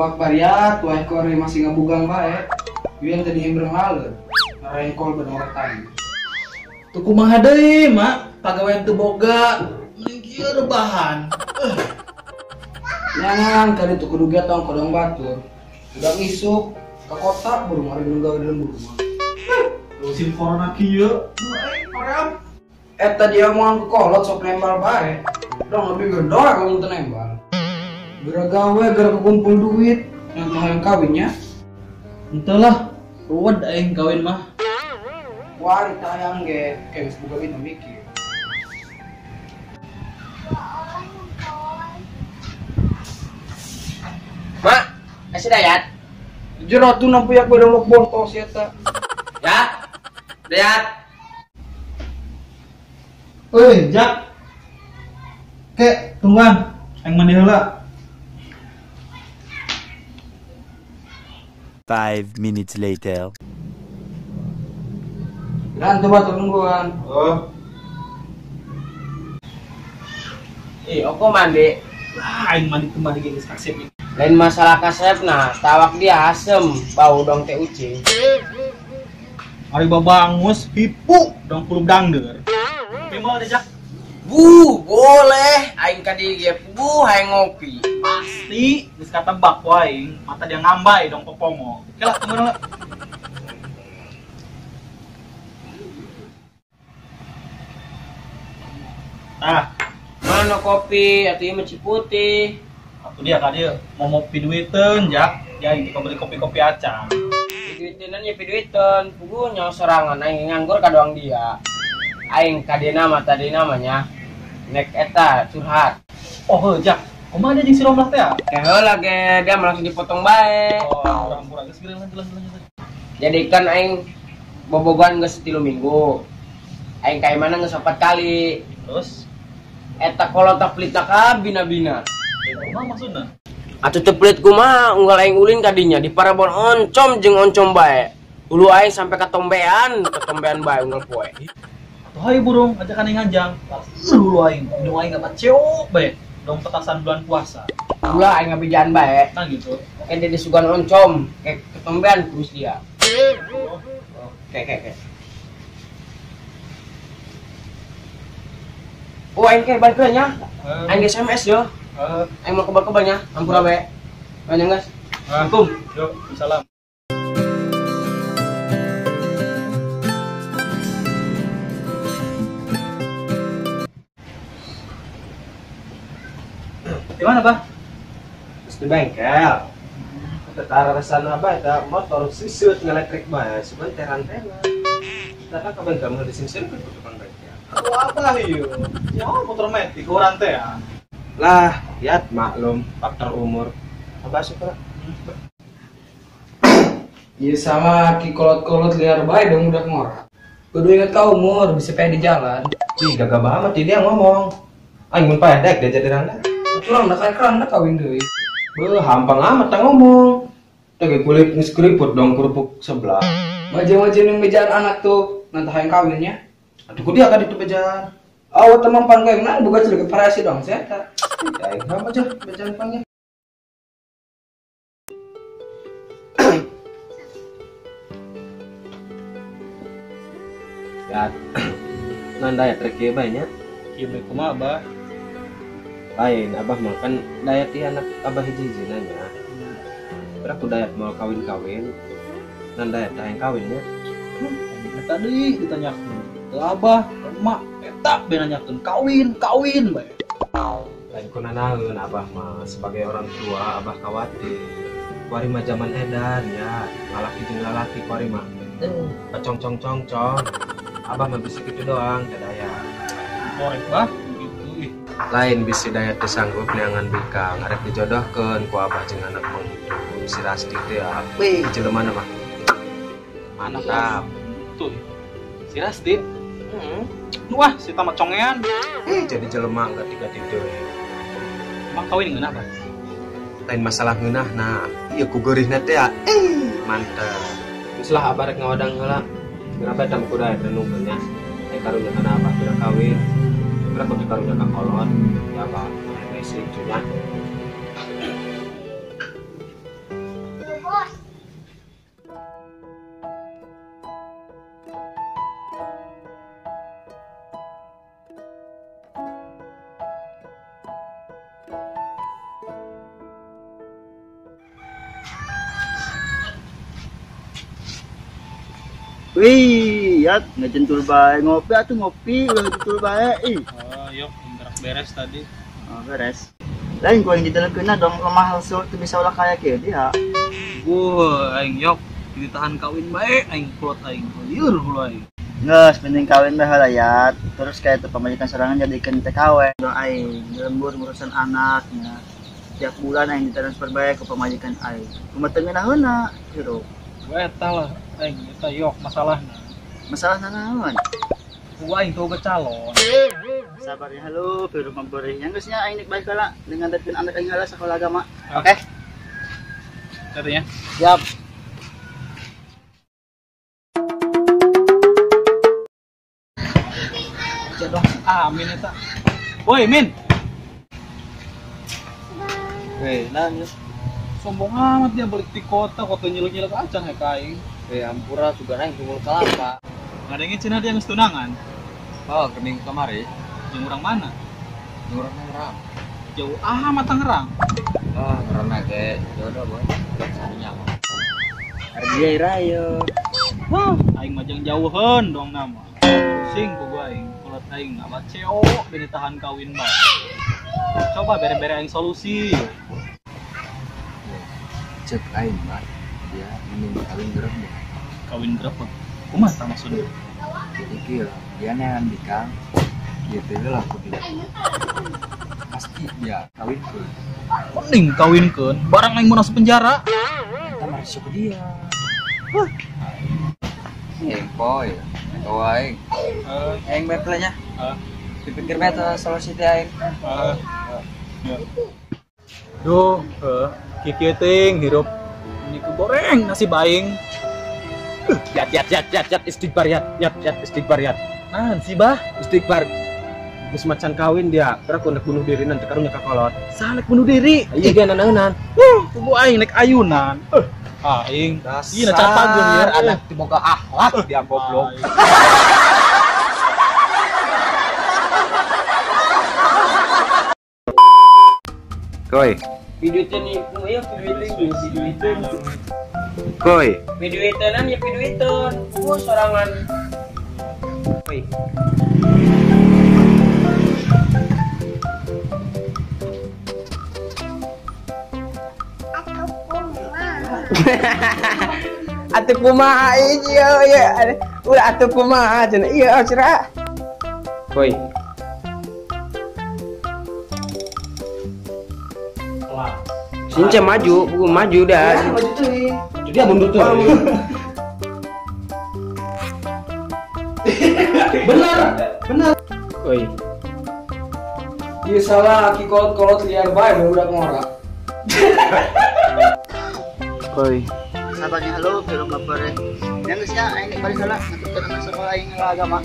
Awak bariat, wah kori masih ngabugang bae. Yuan tadi hembreng laler, ngarengkol benortan. Tuh kumaha deui, Mak? Pagawean teu boga, mending kieu rebahan. Nyangan kali tuh kudu getong kodong batur. Udah isuk ke kota baru mari gawe di lembur mah. Musim corona kieu, hoream. Eta dia omongan ku kolot sok nembal bae. Dong lebih gedor kamu teu nembal. Gara gawe gara kumpul duit, yang hayang kawinnya. Henteu lah, ruwet aing kawin mah. Wari tayang ge, kayak geus boga duit mikir. Mak, kasih Dayat. Jero tuh nampu yak bedong lok bontos ya ta. Ya. Dayat. Woi, Jak. Kek, tungguan. Aing mandi heula. 5 minutes later. Dan coba tungguan. Oh. Ih, oko mandi. Lah, aing mandi kembali geus kasep. Lain masalah kasep nah, tawak dia asem, bau dong teh ucing. Ari babangus hipu dong kulub dangder. Tapi mau deh, Jak. Bu, boleh. Aing ka di ge bu hayang ngopi. Pasti geus katebak ku aing, mata dia ngambai dong popongo. Oke lah, tunggu lah. Nah, mana kopi atuh ieu mah Ciputih. Atuh dia ka dia mau ngopi duiteun, Jak. Ya aing beli kopi-kopi acan. Duiteun nya piduiteun, puguh nyawa sorangan aing nganggur ka doang dia. Aing ka dia nama tadi namanya nek eta curhat. Oh heuh, Jak. Kumaha dia jeung si Romlah teh? Teh heula ge dia mah langsung dipotong bae. Oh, urang-urang geus geus lanjut. Jadi kan aing bobogohan geus 3 minggu. Aing ka imana geus 4 kali. Terus eta kolot pelitna ka bina-bina. Kumaha maksudna? Atuh teu pelit kumaha unggal aing ulin kadinya di parabon oncom jeung oncom bae. Hulu aing sampai katombean, katombean bae unggal poe. Atuh hayu burung ajakan aing nganjang. Hulu aing, indung aing gak ceok bae. Dong petasan bulan puasa. Ulah aing ngabejaan bae. Nah gitu. Kayak dia disuguhan oncom, kayak ketombean terus dia. Oke, oke, oke. Oh, aing kayak balik nya. Aing SMS yo. Aing mau kebal-kebalnya, ampura bae. Banyak guys. Assalamualaikum. Yo, salam. Di mana, Bah? Terus di bengkel. Tetara resana abah eta motor susut ngeletrik bae, cuman terantena. Kita kan ke bengkel mau disinsin ke tukang bengkel. Atuh abah ieu. Ya motor metik urang teh ya. Lah, ya maklum faktor umur. Abah suka. Iya sama ki kolot-kolot liar bae dong udah ngora. Kudu inget ka umur bisa pengen di jalan. Ih, gagah banget dia ngomong. Aing mun paeh dek dia jadi randa. Atuh randa kayak randa kawin deui. Beuh, hampang amat tah ngomong. Teh ge kulit geus keriput dong kerupuk sebelah. Maje-maje nu bejaan anak tuh, nanti hayang kawinnya. Aduh, ku dia ka ditu bejaan. Awak teman pan kawin buka celik parasi dong saya tak. Aing mah aja bejaan pangnya. Ya, nan dayat rek ieu bae nya. Kieu bae kumaha, Bah? Lain, abah mah kan dayat ieu anak abah hiji-hiji nanya. Berapa dayat mau kawin-kawin? Nan dayat hayang kawin nya. Eta deui ditanyakeun. Teu abah, emak eta bae nanyakeun kawin, kawin bae. Lain kunanaeun abah mah sebagai orang tua abah khawatir. Kuari mah zaman edan ya, lalaki jeung lalaki kuari mah. Pecong-cong-cong-cong. Abah mah bisa gitu doang teh daya. Korek bah gitu ih. Lain bisi daya teu sanggup neangan bikang arek dijodohkeun ku abah jeung anak mong itu si Rasti teh ya. Wih, jelema mah. Mantap. Tuh. Si Rasti. Heeh. Wah, si tamat congean. Jadi jelema enggak tiga deui. Emang kawin ngeunah, Bah? Lain masalah ngeunah nah, ieu ku geurihna teh ya. Mantap. Geus lah abah rek ngawadang heula. Kenapa eta kuda renungkeun nya? Karunya kana abah tidak kawin. Kenapa teu karunya ka kolot? Ya abah rek istri cunya. Wih, ya ngejentul bae ngopi atuh ngopi ulah ngejentul bae ih. Oh, yuk gerak beres tadi. Oh, beres. Lain gua yang ditelekeunna dong lemah hasil teu bisa ulah kaya kieu dia. Wah, aing yok ditahan kawin bae aing plot aing. Lieur hulu aing. Geus penting kawin bae heula ya. Terus kayak teu pamajikan sorangan jadikeun TKW. Dong aing lembur ngurusan anaknya. Tiap bulan aing ditransfer bae ke pamajikan aing. Kumaha teu ngeunaheunna hirup. Eta lah aing eta yok masalahna. Masalahna naon? Gua aing tuh calon. Sabar ya halo, biru memberi. Yang geus nya aing nek bae heula dengan nganterkeun anak aing heula sekolah agama. Oke. Katanya. Siap. Jodoh amin eta. Woi, Min. Weh, naon? Sombong amat dia balik di kota, kota nyeluk-nyeluk aja ya kaing. Ampura juga aing tunggul kelapa. Ngadengin cenah dia geus tunangan. Oh, kening kamari. Jeung urang mana? Jeung urang Tangerang. Jauh amat Tangerang. Oh, ngerana ge jodoh boy. Sarinya mah. Ardia irayo. Wah, aing mah jang jauheun dong nama. Pusing ku gua aing, kolot aing amat ceo bini tahan kawin bae. Coba bere-bere aing solusi. Cek aing mah dia mending kawin gerebek. Kawin gerebek? Kumaha tah maksudna? Jadi kieu, dia neangan bikang kieu teh lah ku dia. Pasti dia kawinkeun. Mending kawinkeun, barang aing mun masuk penjara. Eta mah resiko dia. Huh. Poy, kau aing. Aing bae nya. Dipikir bae solusi teh aing. Duh, kieu ting hirup ini goreng nasi baing. Yat yat yat yat yat istighfar yat yat yat istighfar yat. Nah, si bah istighfar. Geus macan kawin dia, terus aku nek bunuh diri nanti karunya ka kolot. Salek bunuh diri. Iya dia nanaeunan. Kubu aing nek ayunan. Aing. Ieu na capageun ya anak teu boga akhlak dia goblok. Koi. Piduiteun ieu piduiteun. Koi. Piduiteunan ya piduiteun. Ku sorangan. Koi. Atuh kumaha ieu ya. Ulah atuh kumaha cenah ieu cenah. Koi. Sinca maju, buku maju dah. Ya, maju tuh. Jadi dia mundur tuh. Benar, benar. Oi. Iya salah, aki kolot-kolot liar bae budak ngora. Oi. Sabarnya halo, film lapar. Yang geus nya aing bari salah, nganterkeun anak sekolah aing agama.